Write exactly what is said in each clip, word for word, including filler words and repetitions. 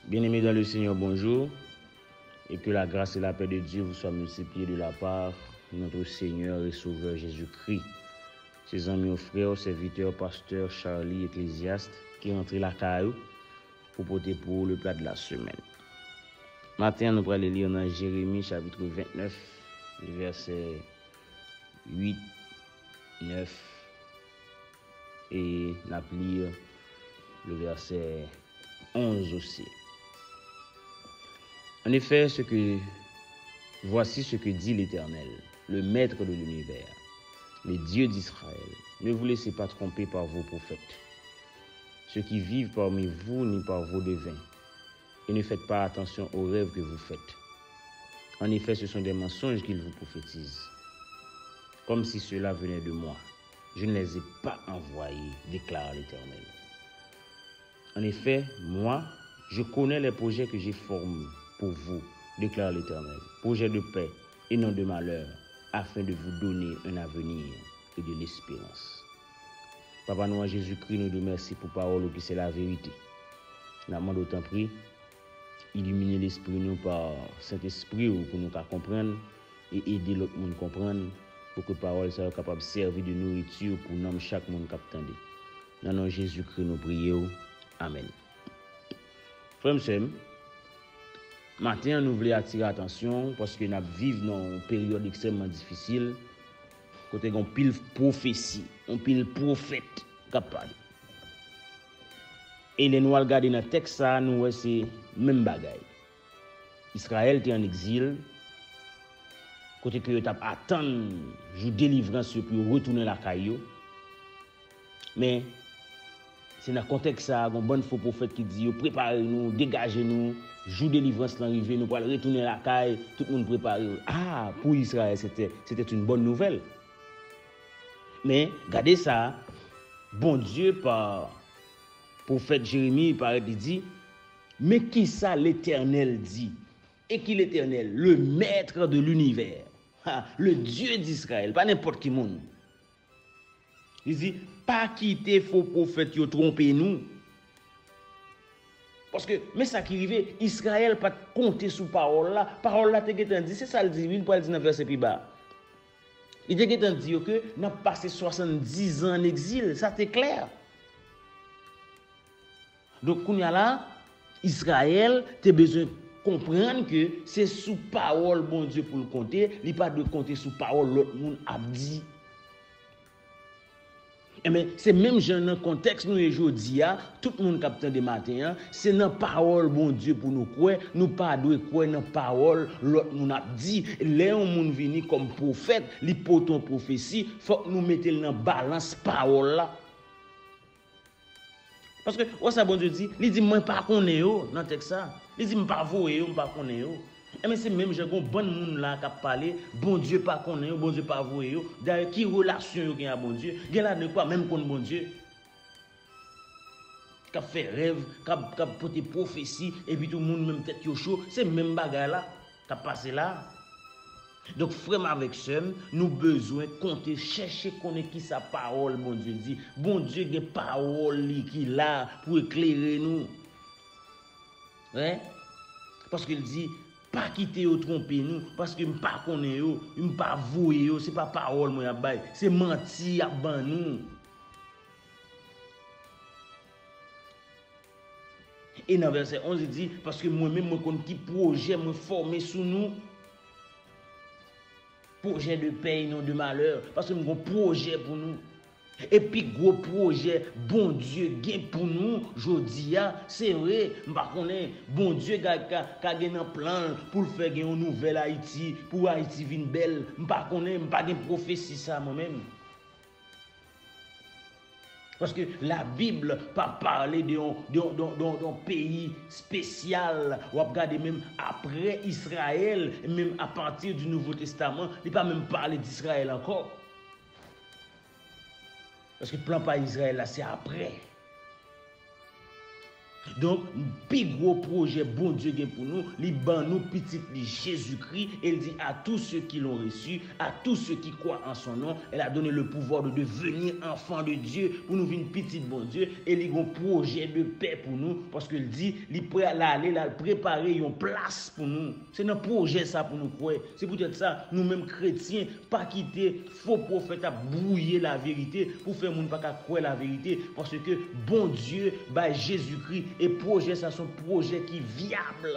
Bien-aimés dans le Seigneur, bonjour, et que la grâce et la paix de Dieu vous soient multipliées de la part de notre Seigneur et Sauveur Jésus-Christ. Se zanmi w, frè w, sèvitè w, pastè Charly Ecclésiaste ki rantre lakay ou pou pote pou ou le plat de la semaine. Maten an, nou prale li nan Jeremi chapit vennèf, vèsè uit, nèf, e n ap li le vèsè onze aussi. En effet, ce que, voici ce que dit l'Éternel, le Maître de l'univers, le Dieu d'Israël, ne vous laissez pas tromper par vos prophètes, ceux qui vivent parmi vous, ni par vos devins, et ne faites pas attention aux rêves que vous faites. En effet, ce sont des mensonges qu'ils vous prophétisent, comme si cela venait de moi. Je ne les ai pas envoyés, déclare l'Éternel. En effet, moi, je connais les projets que j'ai formés pour vous, déclare l'Éternel, projets de paix et non de malheur, afin de vous donner un avenir et de l'espérance. Papa nou an Jezikri, nou di w mèsi pou pawòl ou ki se laverite. N ap mande w tanpri, ilimine lespri nou pa Sentespri w pou nou ka konprann e ede lòt moun konprann, pou ke pawòl sa yo kapab sèvi de nouriti pou nanm chak moun k ap tande. Nan non Jezikri nou priye w. Amèn. Frè m, sè m, maten an nou vle atire atansyon w paske n ap viv nan yon peryòd ekstrèmman difisil, kote gen yon pil pwofesi, yon pil pwofèt k ap pale. E lè nou al gade nan tèks sa a, nou wè se menm bagay. Izrayèl te ann egzil, kote ke yo t ap atann jou delivrans yo pou yo retounen lakay yo. Men, se nan kontèks sa a, gen yon bann fo pwofèt ki di yo, "Prepare nou, degaje nou, jou delivrans lan rive, nou pral retounen lakay, tout moun prepare yo." A, pou Izrayèl, se te, se te yon bòn nouvèl. Men, gade sa, Bondye, pa pwofèt Jeremi, parèt, li di, "Men kisa Letènèl di." E ki Letènèl? Le Maître de l'univers. Ha, le Dieu d'Israël, pa nenpòt ki moun. Li di, "Pa kite fo pwofèt yo twonpe nou." Paske, men sa ki rive, Izrayèl pa t konte sou pawòl la. Pawòl la te gentan di, se sa l di, wi, l pral di nan vèsè pi ba. Li te gentan di yo ke n ap pase swasanndizan an egzil. Sa te klè. Donk, kounye a la, Izrayèl te bezwen konprann ke se sou pawòl Bondye pou l konte, li pa dwe konte sou pawòl lòt moun ap di. Enben, se menm jan nan kontèks nou ye jodi a, tout moun k ap tande maten an, se nan pawòl Bondye pou nou kwè, nou pa dwe kwè nan pawòl lòt moun ap di. Lè yon moun vini kòm pwofèt, li pote yon pwofesi, fòk nou mete l nan balans pawòl la. Paske, wè sa Bondye di, li di, "Mwen pa konnen yo," nan tèks sa. Li di, "M pa voye yo, m pa konnen yo." Enben, se menm jan gen yon bann moun la k ap pale, Bondye pa konnen yo, Bondye pa voye yo. Dayè, ki relasyon yo gen a Bondye? Gen ladan yo ki pa menm konn Bondye. K ap fè rèv, k ap, k ap pote pwofesi, epi tou moun menm tèt yo cho, se menm bagay la k ap pase la. Donk, frè m avèk sè m, nou bezwen konte, chèche konnen kisa pawòl Bondye di. Bondye gen pawòl li ki la pou eklere nou. Wi. Paske l di, "Pa kite yo twonpe nou, paske m pa konnen yo, m pa voye yo, se pa pawòl mwen y ap bay, se manti y ap ban nou." E nan vèsè onz, li di, "Paske mwen menm, mwen konn ki pwojè mwen fòme sou nou. Pwojè de pè e non de malè, paske m gon pwojè pou nou." E pi gwo pwojè Bondye gen pou nou jodi a, se vre, m pa konnen, Bondye ka, ka, ka gen nan plan l pou l fè gen yon nouvèl Ayiti, pou Ayiti vin bèl, m pa konnen, m pa gen pwofesi sa mwen menm. Paske Labib pa pale de yon, de yon, de yon, de yon, de yon peyi espesyal. W ap gade menm apre Izrayèl, menm apati di Nouvo Testaman, li pa menm pale d Izrayèl ankò. Paske plan pa Izrayèl la, se apre. Donk, pi gwo pwojè Bondye gen pou nou, li ban nou pitit li Jezikri, e l di, à tous ceux qui l'ont reçu, à tous ceux qui croient en son nom, elle a donné le pouvoir de devenir enfants de Dieu, pou nou vin pitit Bondye, e li gon pwojè de pè pou nou, paske l di, li prè al ale, l al prepare yon plas pou nou. Se nan pwojè sa pou nou kwè. Se poutèt sa, nou menm kretyen, pa kite fo pwofèt ap bwouye laverite pou fè moun pa ka kwè laverite, paske Bondye bay Jezikri, e pwojè sa se yon pwojè ki vyab.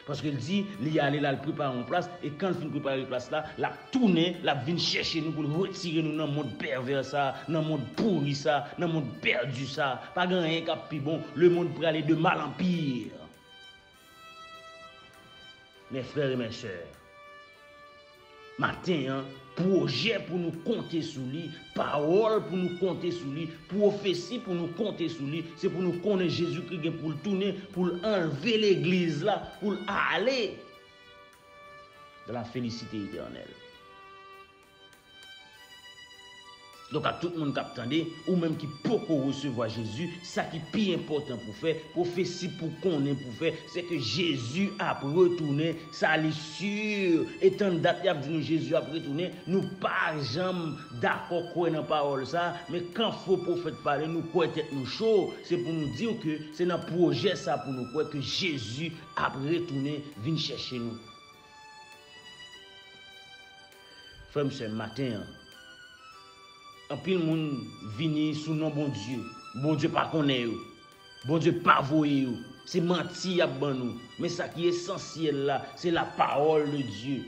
Paske l di, li ale, l al prepare yon plas, e kan l fin prepare plas la, l ap tounen, l ap vin chèche nou pou l retire nou nan mond pèvè sa, nan mond pouri sa, nan mond pèdi sa. Pa gen anyen k ap pi bon. Lemonn prale de mal an pi. Mes frères et mes sœurs, maten an, pwojè pou nou konte sou li, pawòl pou nou konte sou li, pwofesi pou nou konte sou li, se pou nou konnen Jezikri gen pou l tounen, pou l anlve legliz la, pou l ale dans la félicité éternelle. Donk, ak tout moun k ap tande, ou menm ki poko resevwa Jezi, sa ki pi enpòtan pou fè, pwofesi pou konnen pou fè, se ke Jezi ap retounen, sa li si. E tann dat y ap di nou Jezi ap retounen, nou pa janm dakò kwè nan pawòl sa, men kan fo pwofèt pale, nou kwè tèt nou cho. Se pou nou di w ke se nan pwojè sa pou nou kwè ke Jezi ap retounen vin chèche nou. Frè m, sè m, maten an, anpil moun vini sou non Bondye. Bondye pa konnen yo. Bondye pa voye yo. Se manti y ap ban nou. Men sa ki esansyèl la, se la parole de Dieu.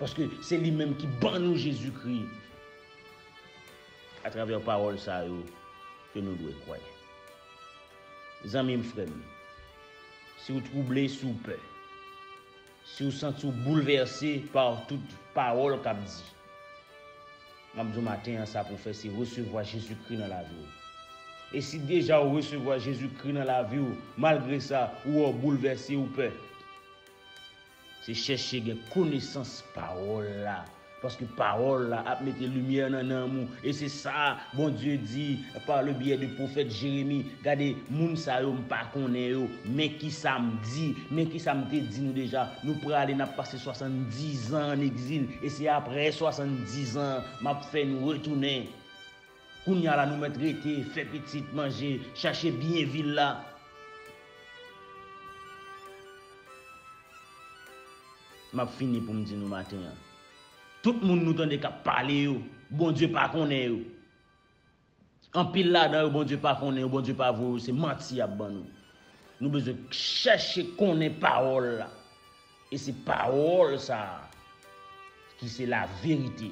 Paske se li menm ki ban nou Jezikri. Atravè pawòl sa yo ke nou dwe kwè. Zanmi m, frè m, si w twouble, si w pè, si w santi w boulvèse pa tout pawòl k ap di, m ap di w maten an, sa pou w fè, se resevwa Jezikri nan lavi w. E si deja w resevwa Jezikri nan lavi w, malgre sa, ou wè w boulvèse, ou pè, se chèche gen konesans pawòl la. Paske pawòl la ap mete limyè nan nanm ou. E se sa Bondye di pa le byè de pwofèt Jeremi. Gade, moun sa yo, m pa konnen yo. Men ki sa m di. Men ki sa m te di nou deja. Nou prale, n ap pase swasanndiz an an egzil. E se apre swasanndiz an, m ap fè nou retounen. Kounye a la, nou mèt rete, fè pitit, manje, chache byen vil la. M ap fini pou m di nou maten an. Tout moun nou tande k ap pale yo, Bondye pa konnen yo. Anpil ladan yo, Bondye pa konnen yo, Bondye pa voye yo, se manti y ap ban nou. Nou bezwen chèche konnen pawòl la. E se pawòl sa a ki se laverite.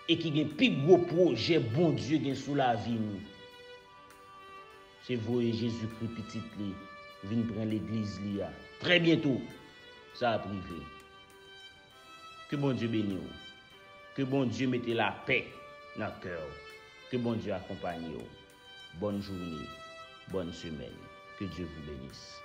E ki gen pi gwo pwojè Bondye gen sou lavi nou. Se voye Jezikri, pitit li, vin pran legliz li a. Trè byento, sa ap rive. Ke Bondye beni w. Ke Bondye mete lapè nan kè w. Ke Bondye akonpanye w. Bonne journée, bonne semaine. Que Dieu vous bénisse.